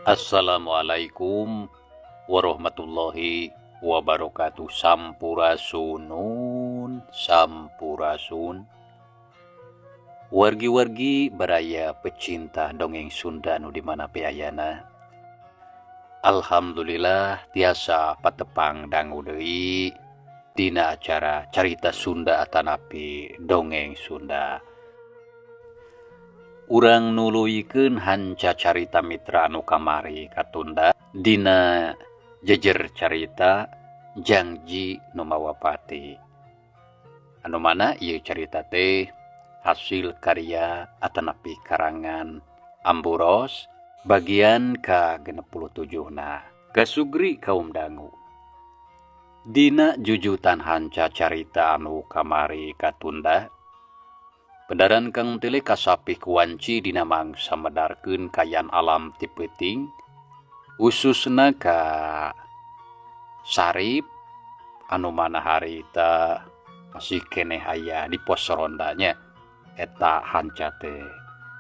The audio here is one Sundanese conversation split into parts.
Assalamualaikum warahmatullahi wabarakatuh. Sampurasunun, sampurasun. Wargi-wargi baraya pecinta dongeng Sunda nu di mana pe ayana. Alhamdulillah tiasa patepang dangu deui dina acara Carita Sunda atanapi Dongeng Sunda. Urang nuluykeun hanca carita mitra anu kamari katunda dina jejer carita Jangji nu mawa pati. Anu mana ieu carita teh hasil karya atanapi karangan Amburos bagian ka-67 na. Kasugri kaum dangu. Dina jujutan hanca carita anu kamari katunda, Pedaran Kang Tele kasapih kuanci dina mangsa medarkeun kayan alam ti peuting, khususna ka Sarip anu mana harita masih keneh aya di pos rondanya eta hanca teh.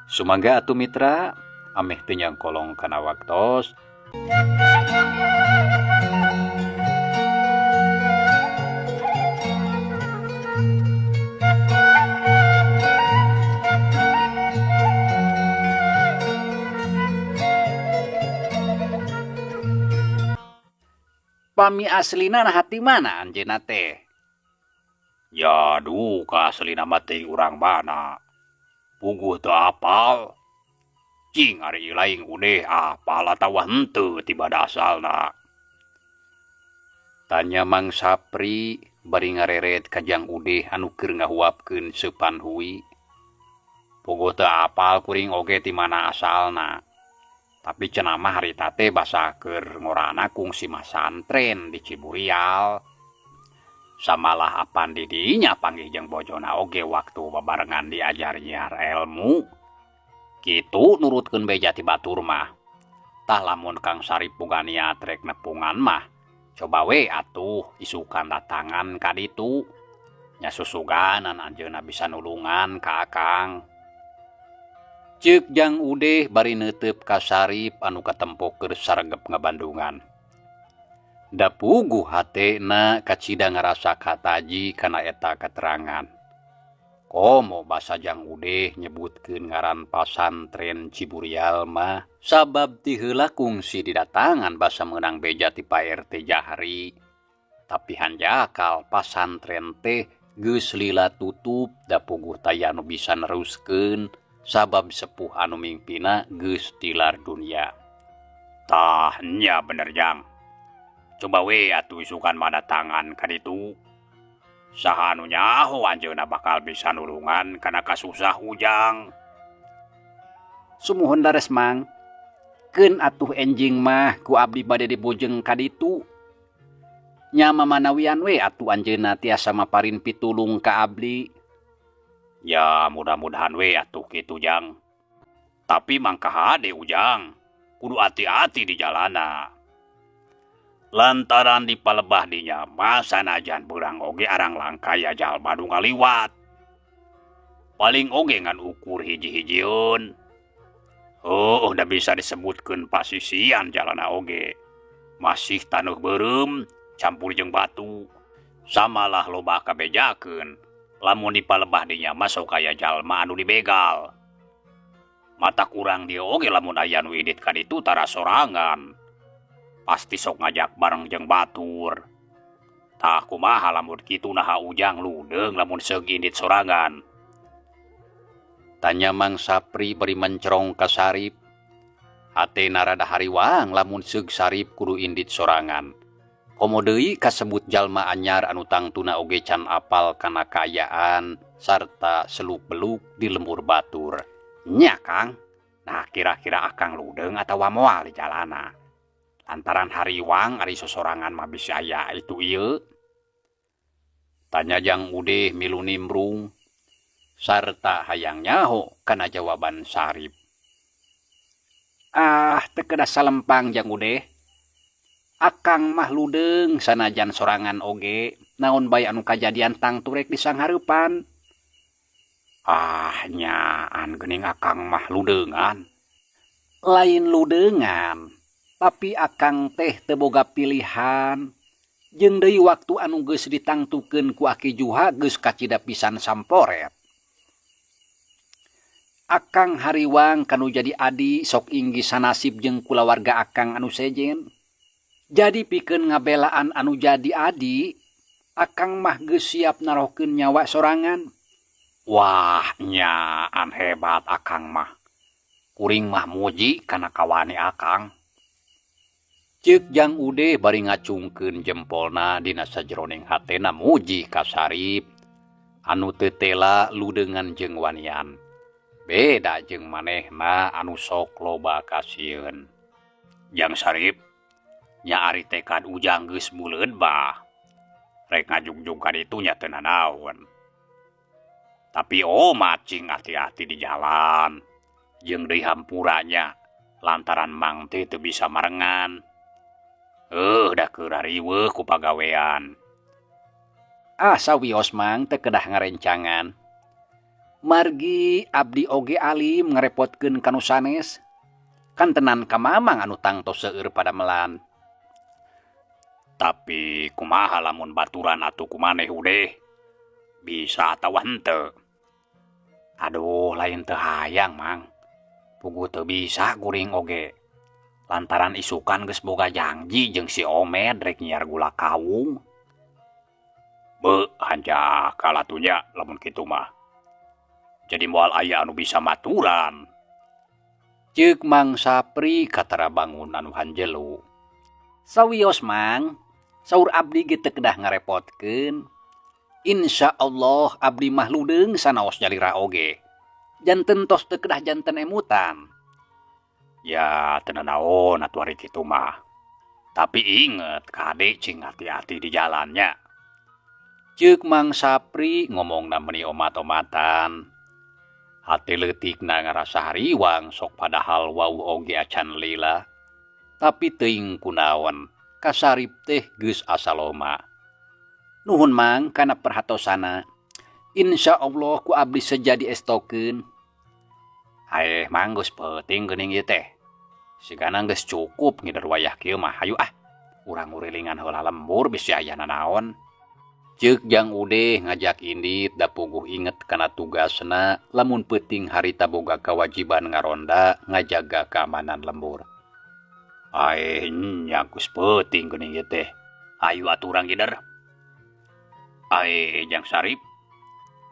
Sumangga atuh mitra ameh teu nyangkolong kana waktos. Pami aslina nah hati mana anjeunna teh? Ya duka aslina mah teh urang mana? Puguh teu apal. Cing ari lain udeh apal atawa henteu tiba asalna. Tanya Mang Sapri bari ngareret ka Jang Udeh anu keur ngahuapkeun seupan hui. Puguh teu apal kuring oge ti mana asalna. Tapi cenah mah harita teh basa keur ngorana kungsi masantren di Ciburial. Samalah apan di dinya panggih jeung bojona oge waktu babarengan diajar nyiar ilmu. Kitu nurutkeun beja ti batur mah. Tah lamun Kang Sarip boga niat rek nepungan mah, coba we atuh isukan datangan ka ditu. Nya susuganan anjeunna bisa nulungan ka Akang. Ceuk Jang Udeh bari neuteup ka Sarip anu katempo keur saregep ngabandungan. Da puguh hatena kacida ngarasa kataji kana eta katerangan. Komo basa Jang Udeh nyebutkeun ngaran pasantren Ciburial mah sabab ti heula kungsi didatangan basa meunang beja ti Pak RT Jahri. Tapi hanjakal pasantren teh geus lila tutup da puguh taya nu bisa neruskeun sabab sepuh anu mingpina geus tilar dunia. Tah nya bener Jang. Coba we atuh isukan mah datangan ka ditu. Saha anu nyaho anjeunna bakal bisa nulungan kana kasusah ujang. Sumuhun dares Mang. Keun atuh enjing mah ku abdi bade dibojeng ka ditu. Nya mamanawian we atuh anjeunna tiasa maparin pitulung ka abdi. Ya mudah-mudahan we atuh kitu Jang. Tapi mangka hade ujang, kudu hati-hati di jalana. Lantaran di palebah dinya mah sanajan beurang oge arang langkaya jalma nu ngaliwat. Paling oge ngan ukur hiji-hijieun. Oh, udah bisa disebutkeun pasisian jalana oge. Masih taneuh beureum campur jeung batu. Samalah loba kabejakeun. Lamun di palebah dinya mah sok aya jalma anu dibegal. Mata kurang dia oge lamun aya nu indit ka ditu tara sorangan. Pasti sok ngajak bareng jeung batur. Tah kumaha lamun kitu naha ujang ludeung lamun seug indit sorangan. Tanya Mang Sapri bari mencerong ka Sarip. Hatena rada hariwang lamun seug Sarip kudu indit sorangan. Komo deui kasebut jalma anyar anu tangtuna oge can apal kana kaayaan sarta seluk-beluk di lembur batur. Nya Kang, nah kira-kira Akang ludeung atawa moal di jalana. Lantaran hariwang ari sosorangan mah bisi aya itu ieu. Tanya Jang Udeh milu nimbrung sarta hayang nyaho kana jawaban Sarip. Ah, teu kedah salempang Jang Udeh. Akang mah ludeung sanajan sorangan oge, naon bae anu kajadian tangtu rek disanghareupan. Ah, nyaan geuning Akang mah ludeungan. Lain ludeungan, Tapi akang teh teu boga pilihan. Jeung deui waktu anu geus ditangtukeun ku Aki Juha geus kacida pisan samporet. Akang hariwang kanu jadi adi sok inggih sanasib jeung kulawarga akang anu sejen. Jadi pikeun ngabelaan anu jadi adi, akang mah geus siap narohkeun nyawa sorangan. Wah, nyaan hebat akang mah. Kuring mah muji kana kawani akang. Ceuk Jang Udeh bari ngacungkeun jempolna dina sajeroning hatena muji ka Sarip anu teu tela ludeungan jeung wanian. Beda jeung manehna anu sok loba kasieun. Jang Sarip, nya ari tekad ujang geus buleud bah. Rek ngajugjug ka ditu nya teu nanaon. Tapi omat cing hati-hati di jalan. Jeung deui hampuranya lantaran mang teh teu bisa marengan. Da keur riweuh ku pagawean. Ah, sawios mang teu kedah ngarencangan. Margi abdi oge alim ngarepotkeun kanu sanes. Kan tenan ka mamang anu tangtos seueur padamelan. Tapi kumaha lamun baturan atuh kumaneh udeh? Bisa atawa henteu? Aduh, lain teu hayang mang. Puguh teu bisa kuring oge. Lantaran isukan geus boga janji jeung si Omed rek nyiar gula kawung. Beuh, hanjakal atuh nya lamun kitu mah. Jadi moal aya anu bisa maturan. Ceuk Mang Sapri katara bangun anu hanjelu. Sawios mang, saur abdi ge teu kedah ngarepotkeun. Insya Allah abdi mah ludeung sanaos nyalira oge. Janten tos teu kedah janten emutan. Ya teu nanaon atuh ari kitu mah. Tapi inget kade cing hati-hati di jalannya. Ceuk Mang Sapri ngomongna meuni omat-omatan. Hati leutikna ngarasa hariwang sok padahal wau oge acan lila. Tapi teuing kunaon, ka Sarip teh geus asa loma. Nuhun mang kana perhatosana. Insya Allah ku abdi sejadi estokeun. Haeh mang geus peuting geuning ieu teh. Sigana geus cukup ngider wayah kieu mah. Hayu ah, urang ngurilingan heula lembur bisi aya nanaon. Ceuk Jang Udeh ngajak indit da puguh inget kana tugasna lamun peuting harita boga kewajiban ngaronda ngajaga keamanan lembur. Aeh nya geus peuting geuning ieu teh. Hayu atuh urang ngider. Aeh Jang Sarip,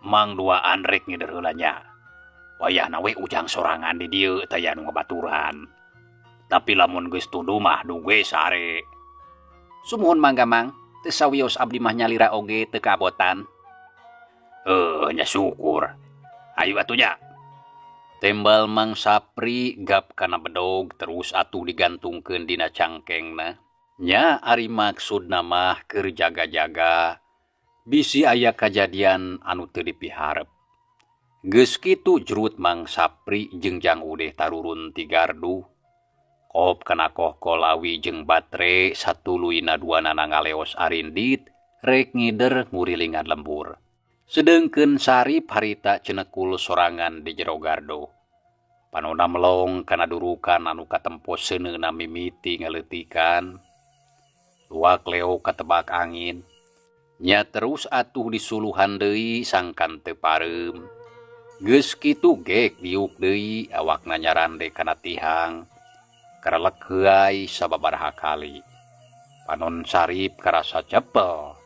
mang duaan rek ngider heula nya. Wayahna we ujang sorangan di dieu teh aya nu ngabaturan. Tapi lamun geus tunduh mah duge sare. Sumuhun mangga mang. Teu sawios abdi mah nyalira oge teu kabotan. Nya syukur. Hayu atuh nya. Tembal Mang Sapri gap kana bedog terus atuh digantungkeun dina cangkengna. Nya ari maksudna mah keur jaga-jaga bisi aya kajadian anu teu dipiharep. Geus kitu jrut Mang Sapri jeung Jang Udeh tarurun ti gardu. Kop kana kohkol awi jeung batre satuluyna duanana ngaleos arindit rek ngider ngurilingan lembur. Sedengkeun Sarip harita cenekul sorangan di jero gardu. Panona melong kana durukan anu katempo seuneuna mimiti ngaleutikan. Luak leo katebak angin. Nya terus atuh disuluhan deui sangkan teu pareum. Geus kitu gek diuk deui awakna nyarande kana tihang. Karelek heuay sababaraha kali. Panon Sarip karasa cepel.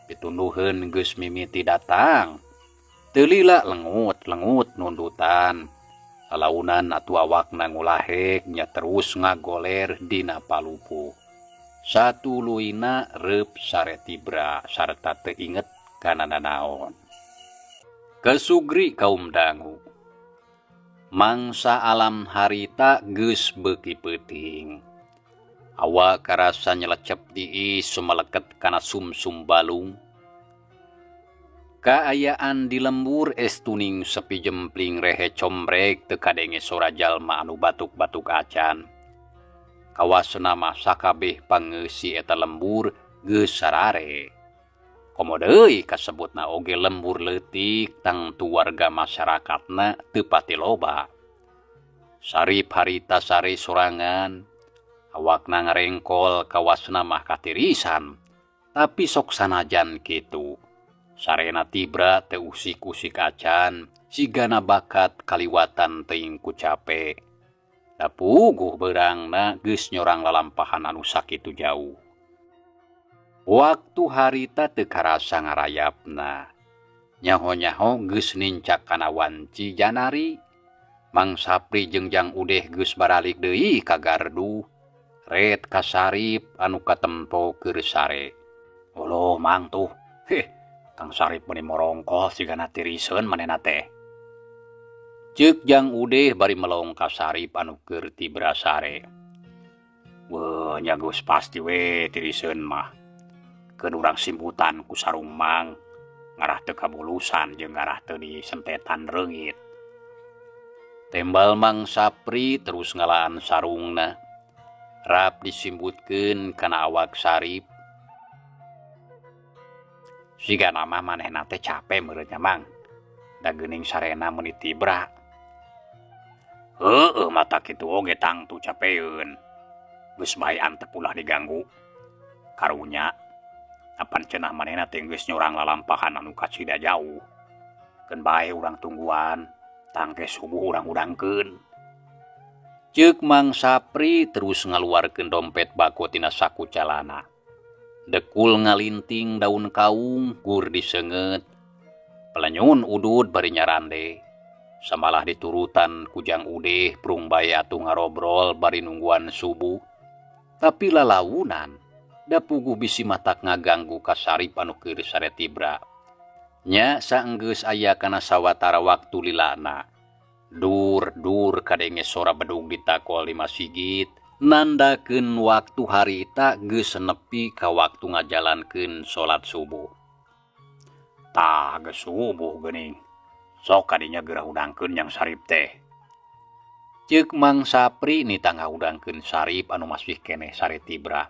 Pitunduheun geus mimiti datang. Teu lila lengut-lengut nundutan. Lalaunan atuh awakna ngulahek nya terus ngagoler dina palupuh. Satuluyna reup sare tibra sarta teu inget kana nanaon. Kesugri kaum dangu. Mangsa alam harita geus beuki peuting. Awak karasa nyelecep diis sumeleket kana sumsum balung. Kaayaan di lembur estuning sepi jempling rehe combrek teu kadenge sora jalma anu batuk-batuk acan. Kawasna mah sakabeh pangeusi eta lembur geus sarare. Komo deui kasebutna oge lembur leutik tangtu warga masyarakatna teu pati loba. Sarip harita sare sorangan, Awakna ngarengkol kawasna mah katirisan. Tapi sok sanajan kitu. Sarena tibra teu usik-usik acan, sigana bakat kaliwatan teuing ku cape. Da puguh beurangna geus nyorang lalampahan anu sakitu jauh. Waktu harita teu karasa ngarayapna. Nyaho-nyaho geus nincak kana wanci janari. Mang Sapri jeung Jang Udeh geus baralik deui ka gardu. Ret ka Sarip anu katempo keur sare. Oloh mang tuh. Heh, Kang Sarip meuni morongkol sigana tiriseun manehna teh. Ceuk Jang Udeh bari melong ka Sarip anu keur tibra sare. Weuh, nya geus pasti we tiriseun mah. Keun urang simbutan ku sarung mang, ngarah teu kabulusan jeung ngarah teu disentetan reungit. Tembal Mang Sapri terus ngalaan sarungna. Rap disimbutkeun kana awak Sarip. Sigana mah manehna teh cape meureun nya mang. Da geuning sarena meuni tibra. Heueuh mata kitu oge tangtu capeun. Geus bae antep ulah diganggu. Karunya apan cenah manehna teh geus nyorang lalampahan anu kacida jauh. Keun bae urang tungguan, tangke subuh urang hudangkeun. Ceuk Mang Sapri terus ngaluarkeun dompet bako tina saku calana. Dekul ngalinting daun kaung gur diseungeut. Pelenyun udud bari nyarande. Samalah diturutan ku Jang Udeh prung bae atuh ngarobrol bari nungguan subuh. Tapi lalaunan da puguh bisi matak ngaganggu ka Sarip anu keur sare tibra. Nya saenggeus aya kana sawatara waktu lilana. Dur-dur kadenge sora bedug ditakol di masigit. Nandakeun waktu harita geus nepi ka waktu ngajalankeun salat subuh. Tah geus subuh geuning. Sok kadinya geura hudangkeun Jang Sarip teh. Ceuk Mang Sapri nitah ngahudangkeun Sarip anu masih keneh sare tibra.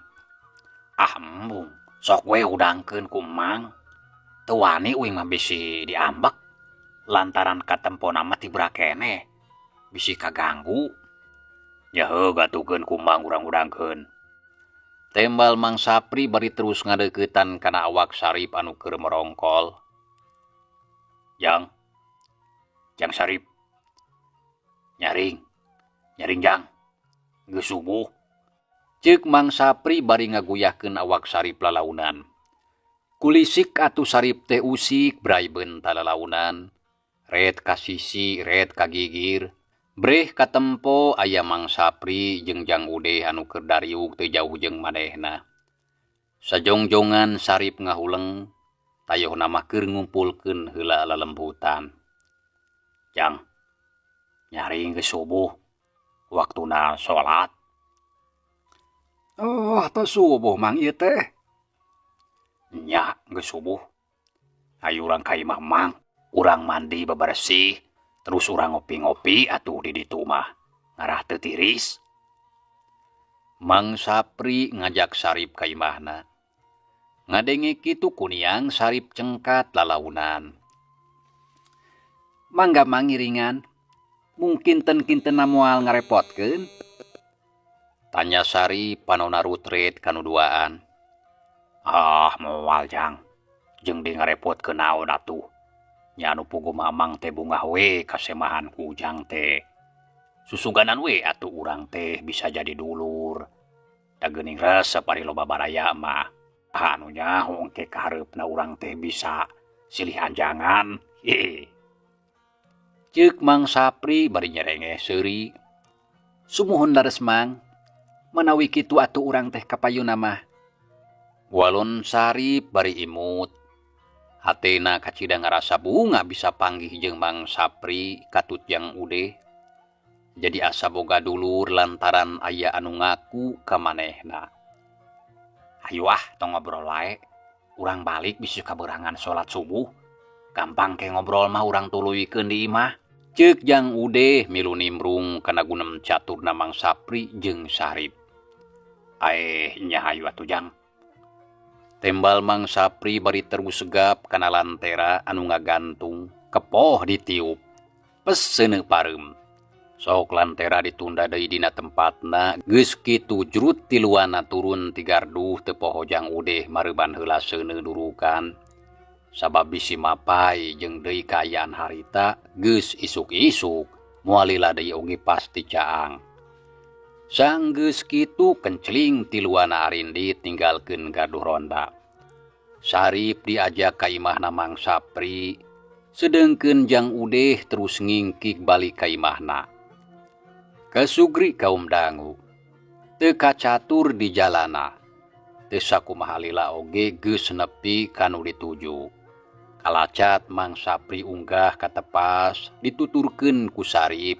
Ah embung, sok we hudangkeun ku Mang. Teu wani uing mah bisi diambek. Lantaran katempona mah tibra keneh. Bisi kaganggu. Nya heuh gatukeun ku Mang urang hudangkeun. Tembal Mang Sapri bari terus ngadeuketan kana awak Sarip anu keur merongkol. Jang, Jang Sarip. Nyaring, nyaring Jang. Geus subuh. Ceuk Mang Sapri bari ngaguyahkeun awak Sarip lalaunan. Kulisik atuh Sarip teh usik brai beunta lalaunan. Ret ka sisi, ret ka gigir. Breh katempo aya Mang Sapri jeung Jang Udeh anu keur dariuk teu jauh jeung manehna. Sajongjongan Sarip ngahuleng, tayohna mah keur ngumpulkeun heula lalembutan. Jang, nyaring geus subuh, waktuna salat. Oh, tos subuh mang ieu teh. Nya geus subuh. Hayu urang ka imah mang, urang mandi bebersih. Terus urang ngopi-ngopi atuh di ditu mah ngarah teu tiris. Mang Sapri ngajak Sarip ka imahna. Ngadenge kitu kuniang Sarip cengkat lalaunan. Mangga mangiringan, mungkin ten-kintenna moal ngarepotkeun? Tanya Sarip panona rutret kanu duaan. Ah moal Jang, jeung di ngarepotkeun naon atuh. Nya anu puguh mamang teh bungah we kasemahan ku Ujang teh. Susuganan we atuh urang teh bisa jadi dulur. Da geuning resep ari loba baraya mah. Anu nyaho engke kahareupna urang teh bisa silih anjangan. Hehe. Ceuk Mang Sapri bari nyerengeh seuri. Sumuhun leres Mang, manawi kitu atuh urang teh kapayuna mah. Walon Sarip bari imut. Hatena kacida ngarasa bunga bisa panggih jeung Mang Sapri katut Jang Udeh. Jadi asa boga dulur lantaran aya anu ngaku ka manehna. Hayu ah tong ngobrol wae. Urang balik bisi kaberangan salat subuh. Gampang ke ngobrol mah urang tuluykeun di imah. Ceuk Jang Udeh milu nimbrung kana gunem caturna Mang Sapri jeung Sarip. Aeh nya hayu atuh Jang. Tembal Mang Sapri bari terus segap kana lantera anu ngagantung, kepoh ditiup. Peseuneu pareum. Sok lantera ditunda deui dina tempatna geus kitu jrut tiluana turun ti garduh teu poho Jang Udeh mareuban heula seuneu durukan. Sabab bisi mapai jeung deui kaayaan harita geus isuk-isuk moal lila deui oge pasti caang. Sanggeus kitu kencling tiluana arindit ninggalkeun garduh ronda. Sarip diajak ka imahna Mang Sapri, sedengkeun Jang Udeh terus ngingkik balik ka imahna. Kasugri kaum dangu, teu kacatur di jalana, teu sakumaha lila oge geus nepi ka nu dituju. Kalacat Mang Sapri unggah katepas dituturkeun ku Sarip.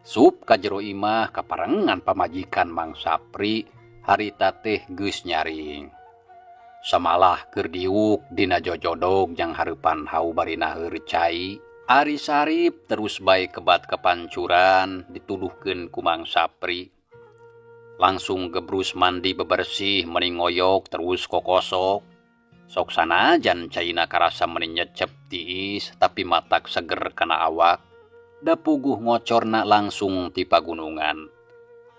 Sup ka jero imah kaparengan pamajikan Mang Sapri harita teh geus nyaring. Samalah keur diuk dina jojodog jang hareupan hau bari naheur cai. Ari Sarip terus bae kebat kepancuran dituduhkeun ku Mang Sapri. Langsung gebrus mandi bebersih meni ngoyok terus kokosok. Sok sanajan caina karasa meni nyecep tiis tapi matak seger kana awak. Da puguh ngocorna langsung ti pagunungan.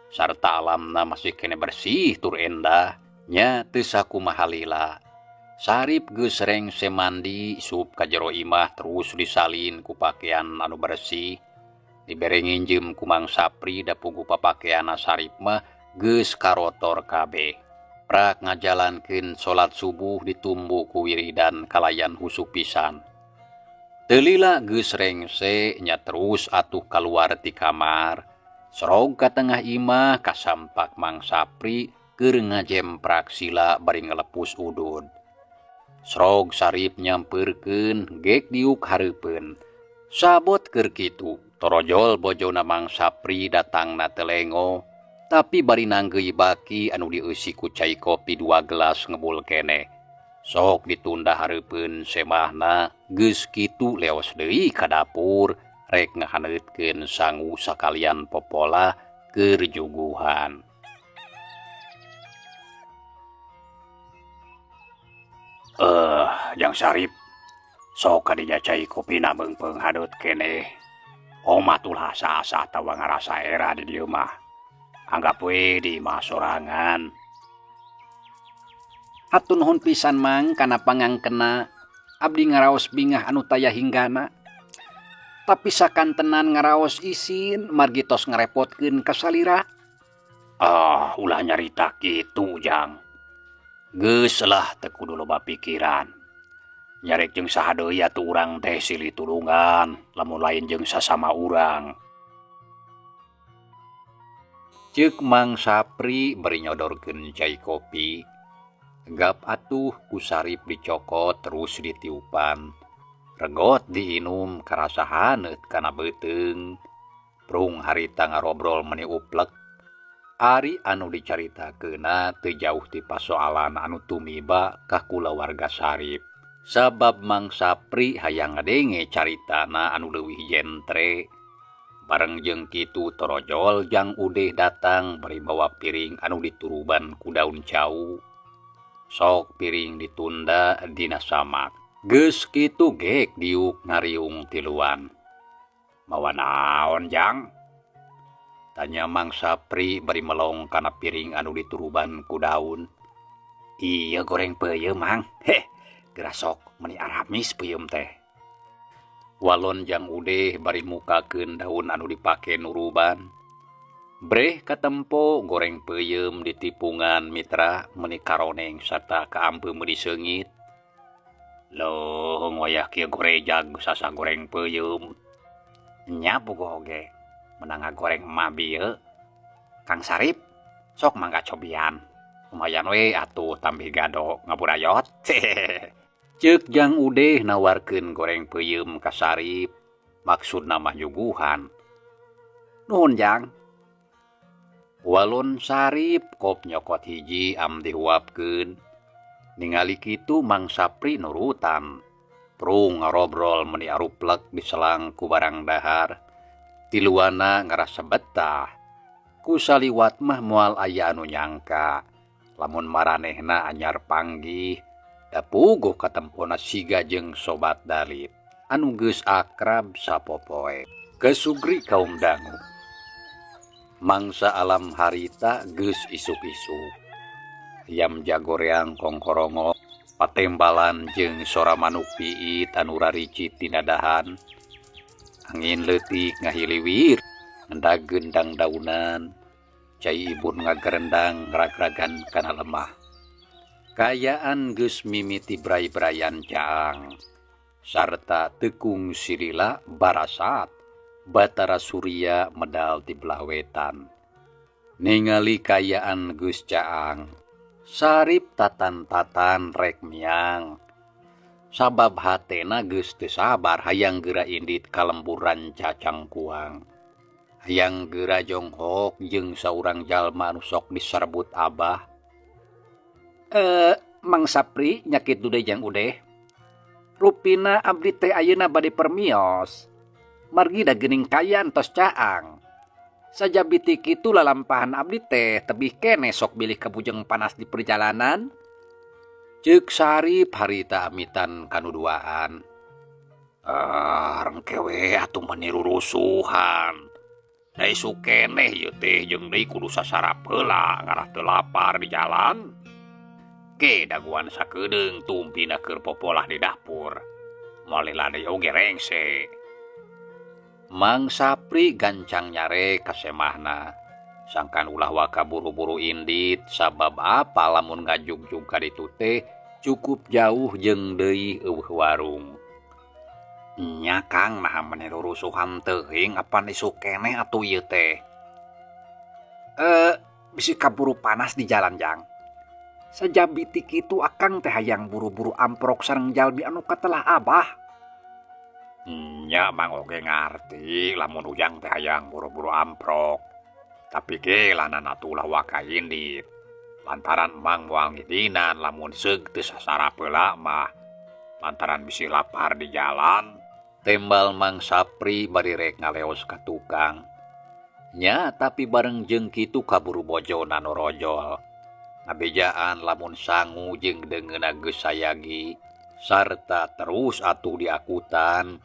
Sarta alamna masih kene bersih tur endah nya teu sakumaha lila. Sarip geus rengse mandi sup ka jero imah terus disalin ku pakean anu bersih. Dibere nginjem ku Mang Sapri da puguh papakeanna Sarip mah geus karotor kabeh. Prak ngajalankeun salat subuh ditumbu ku wiridan kalayan husu pisan. Teu lila geus rengse nya terus atuh kaluar ti kamar. Sorog ka tengah imah kasampak Mang Sapri keur ngajemprak sila bari ngalepus udud. Srog Sarip nyampeurkeun gek diuk hareupeun. Sabot keur kitu, torojol bojona Mang Sapri datangna teu lengo, tapi bari nanggeui baki anu dieusi ku cai kopi 2 gelas ngebul keneh. Sok ditunda hareupeun semahna, geus kitu leos deui ka dapur rek ngahaneutkeun sangu sakalian popola keur juguhan. Jang Sarip, sok kadinya cai kopina beungpeung hadeut keneh. Omah tulah asa-asa atawa ngarasa era di dieu mah. Anggap we di imah sorangan. Hatur nuhun pisan Mang kana pangangkena. Abdi ngaraos bingah anu taya hinggana. Tapi sakantenan ngaraos isin margi tos ngarepotkeun ka salira. Ah, ulah nyarita kitu Jang. Geus lah teu kudu loba pikiran. Nyarek jeung saha deui atuh urang teh silih tulungan, lamun lain jeung sasama urang. Ceuk Mang Sapri bari nyodorkeun cai kopi. Gap atuh ku Sarip dicokot terus ditiupan. Regot diinum karasa haneut kana beuteung. Prung harita ngarobrol meni uplek. Ari anu dicaritakeunna teu jauh ti pasoalan anu tumiba ka kulawarga Sarip. Sabab Mang Sapri hayang ngadenge caritana anu leuwih jentre. Bareng jeung kitu torojol Jang Udeh datang bari bawa piring anu dituruban ku daun cau. Sok piring ditunda dina samak. Geus kitu gek diuk ngariung tiluan. Mawa naon Jang? Tanya Mang Sapri bari melong kana piring anu dituruban ku daun. Iya goreng peuyeum Mang. Heh, geura sok meuni aramis peuyeum teh. Walon Jang Udeh bari mukakeun daun anu dipake nuruban. Breh katempo goreng peuyeum ditipungan mitra meuni karoneng sarta kaampeum meuni seungit. Loh, ngoyah kieu gorejag sasa goreng peuyeum. Nya bogoh oge. Menang ngagoreng emak bieu. Kang Sarip, sok mangga cobian. Lumayan we atuh tambih gado ngaburayot. Ceuk Jang Udeh nawarkeun goreng peuyeum ka Sarip. Maksudna mah nyuguhan. Nuhun Jang. Walon Sarip kop nyokot hiji am dihuapkeun. Ningali kitu Mang Sapri nurutan. Prung ngarobrol meni aruplek diselang ku barang dahar. Tiluana ngarasa betah. Ku saliwat mah moal aya anu nyangka. Lamun maranehna anyar panggih, da puguh katempona siga jeung sobat dalit anu geus akrab sapopoe. Kesugri kaum dangu. Mangsa alam harita geus isuk-isuk. Ayam jagoreang kongkorongo, patembalan jeung sora manuk piit anu raricit dina dahan. Angin leutik ngahiliwir, ngendag gendang daunan, cai ibun ngagerendang ragragan kana lemah. Kayaan geus mimiti bray-brayan caang, sarta tekung silila barasat, Batara Surya medal ti belah wetan. Ningali kayaan geus caang, Sarip tatan-tatan rek miang. Sabab hatena geus teu sabar hayang geura indit ka lemburan cacangkuang. Hayang geura jonghok jeung saurang jalma anu sok diserbut abah. Mang Sapri nyakit dude jang udeh. Rupina abdi teh ayeuna bade permios. Margi da geuning kayan tos caang. Sajabi ti kitu lalampahan abdi teh tebih keneh sok bilih kabujeng panas di perjalanan. Ceuk Sarip harita amitan kanuduaan. Rengke we atuh meni rurusuhan. Da isuk keneh ieu teh jeung deui kudu sasarap heula ngarah teu lapar di jalan. Ke daguan sakedeung tumpina keur popolah di dapur. Moal lila deui oge rengse. Mang Sapri gancang nyare ka semahna. Sangkan ulah waka buru-buru indit sabab apa lamun ngajugjug ka ditu teh cukup jauh jeung deui eueuh warung. Nya Kang naha meni rurusuhan teuing apan isuk keneh atuh ieu teh. Bisi kaburu panas di jalan jang. Sajabi ti kitu akang teh hayang buru-buru amprok sareng jalmi anu katelah abah. Nya Mang oge ngarti lamun ujang teh hayang buru-buru amprok. Tapi ge lanana atuh ulah waka indit. Lantaran Mang moal ngidinan lamun seug teu sasarap heula mah. Lantaran bisi lapar di jalan. Tembal Mang Sapri bari rek ngaleos ka tukang. Nya tapi bareng jeung kitu kaburu bojona nu rojol. Ngabejaan lamun sangu jeung deungeunna geus sayagi sarta terus atuh diakutan.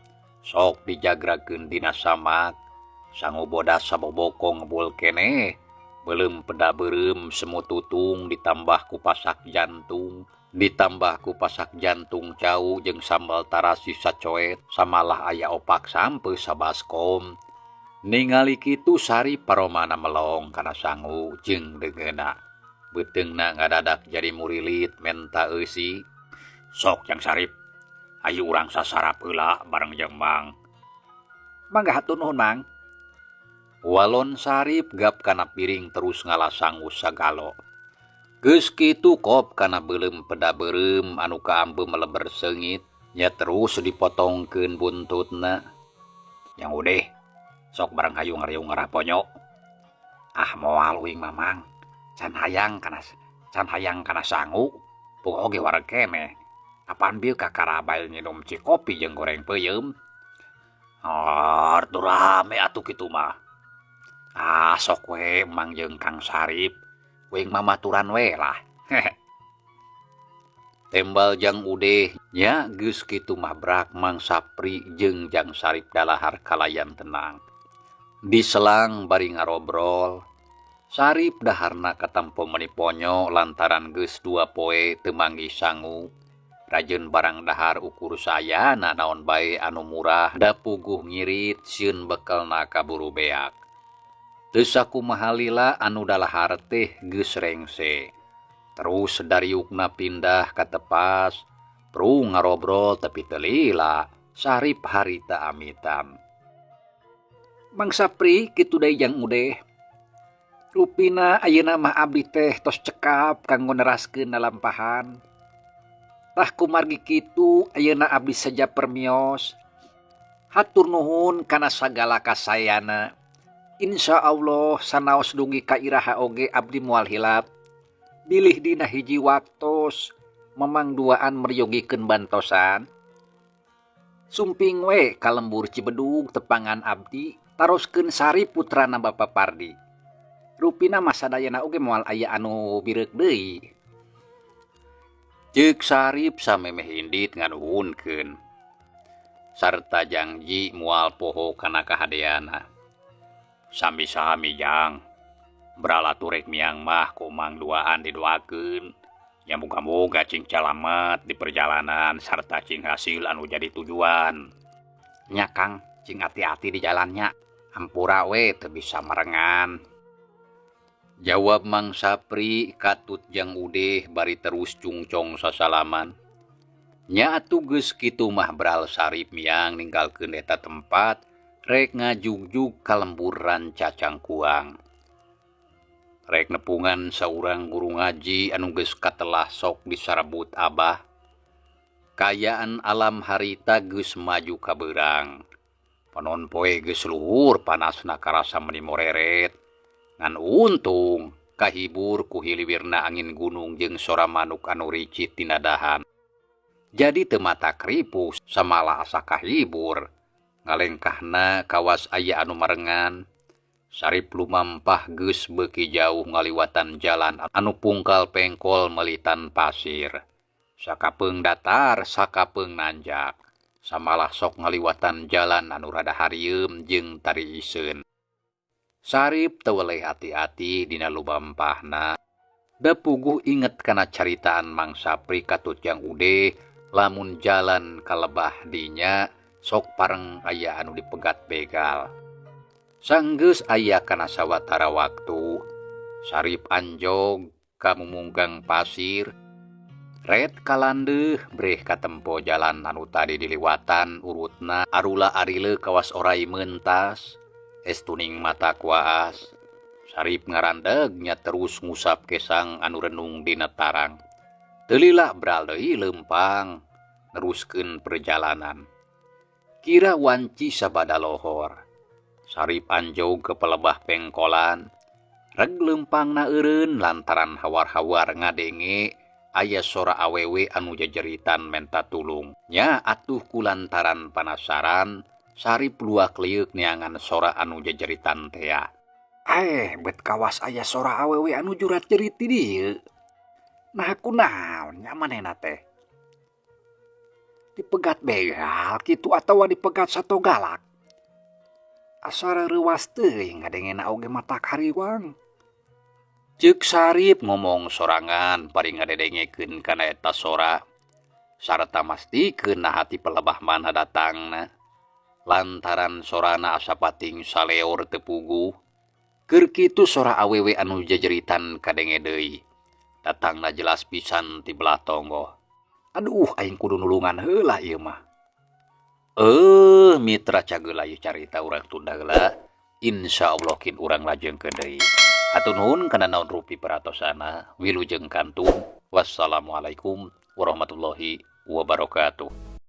Sok dijagrakeun dina samak, sangu bodas sabobokong ngebul keneh, beuleum peda beureum semut tutung ditambah ku pasak jantung, ditambah ku pasak jantung cau jeung sambal tarasi sacoet, samalah aya opak sampe sabaskom. Ningali kitu Sarip paromana melong kana sangu jeung deungeunna. Beuteungna ngadadak jadi murilit menta eusi. Sok jang Sarip, ayo urang sasarap heula bareng jeung Mang. Mangga hatur nuhun Mang. Walon Sarip gap kana piring terus ngalasangu sagalo. Geus kitu kop kana beuleum peda beureum anu kaambe meleber seungit, nya terus dipotongkeun buntutna. Yang udeh, sok bareng hayu ngariung ngarah ponyo. Ah moal uing mah Mang. Can hayang kana sangu, puguh oge wareg keneh. Apaan bieu kakara bae nginum cikopi jeung goreng peuyeum. Teu rame atuh kitu mah. Ah sok we Mang jeung Kang Sarip, uing mah maturan we lah. Tembal jang udeh nya geus kitu mah brak Mang Sapri jeung Jang Sarip dalahar kalayan tenang. Diselang bari ngarobrol, Sarip daharna katempo meuni ponyo lantaran geus dua poe teu manggih sangu. Rajeun barang dahar ukur sayana naon bae anu murah da puguh ngirit sieun bekelna kaburu beak. Teu sakumaha lila anu dalahar teh geus rengse. Terus dariukna pindah ka tepas, prung ngarobrol tapi teu lila, Sarip harita amitan. Mang Sapri kitu deui jang udeh. Rupina ayeuna mah abdi teh tos cekap kanggo neraskeun lalampahan. Tah kumargi kitu ayeuna abdi saja permios. Hatur nuhun kana sagala kasayana. Insya Allah sanaos dugi ka iraha oge abdi moal hilap. Bilih dina hiji waktos memang duaan meryogikeun bantosan. Sumping we ka lembur Cibedug tepangan abdi taroskeun Sarip putrana Bapa Pardi. Rupina mah sadayana oge moal aya anu bireuk deui. Ceuk Sarip samemeh indit nganuhunkeun. Sarta jangji moal poho kana kahadeana. Sami-sami jang. Brala rek miang mah ku Mang duaan didoakeun. Nya muga-muga cing calamet di perjalanan sarta cing hasil anu jadi tujuan. Nya Kang, cing hati-hati di jalannya. Hampura we teu bisa merengan. Jawab Mang Sapri katut jang Udeh bari terus cungcong sasalaman. Nya atuh geus kitu mah Bral Sarip miang ninggalkeun eta tempat rek ngajugjug ka lembur Rancacangkuang. Rek nepungan saurang guru ngaji anu geus katelah sok disarabut abah. Kaayaan alam harita geus maju ka beurang. Panon poe geus luhur panasna karasa meni moreret. Ngan untung kahibur ku hiliwirna angin gunung jeung sora manuk anu ricit tina dahan. Jadi teu mata kripu samalah asa kahibur. Ngalengkahna kawas aya anu marengan. Sarip lumampah geus beuki jauh ngaliwatan jalan anu pungkal pengkol melitan pasir. Sakapeung datar, sakapeung nanjak. Samalah sok ngaliwatan jalan anu rada harieum jeung tariiseun. Sarip teu weleh hati-hati dina lumampahna. Da puguh inget kana caritaan Mang Sapri katut jang Udeh lamun jalan kalebah dinya sok pareng aya anu dipegat begal. Sanggeus aya kana sawatara waktu, Sarip anjog ka mumunggang pasir, ret kalandeuh breh katempo jalan anu tadi diliwatan urutna arula arile kawas orai mentas, estuning mata kuaas. Sarip ngarandeg nya terus ngusap kesang anu renung dina tarang. Teu lila bral deui leumpang neruskeun perjalanan. Kira wanci sabada lohor. Sarip anjog ke pelebah pengkolan, reg leumpangna eureun lantaran hawar-hawar ngadenge aya sora awewe anu jejeritan menta tulung. Nya atuh kulantaran panasaran, Sarip luak lieuk neangan sora anu jejeritan tea. Bet kawas aya sora awewe anu jurat jerit di dieu. Nah kunaon nya manehna teh? Dipegat begal kitu atawa dipegat sato galak? Asa reuwas teuing ngadengena oge mata kariwang. Ceuk Sarip ngomong sorangan bari ngadedengekeun kana eta sora sarta mastikeun naha ti pelebah mana datangna. Lantaran sorana asa pating saleor teu puguh. Keur kitu sora awewe anu jejeritan kadenge deui. Datangna jelas pisan ti belah tonggoh. Aduh, aing kudu nulungan heula ieu mah. Mitra cageula ieu carita urang tunda heula. Insyaallah kin urang lajengkeun deui. Hatur nuhun kana naon rupi peratosana. Wilujeng kantun. Wassalamualaikum warahmatullahi wabarakatuh.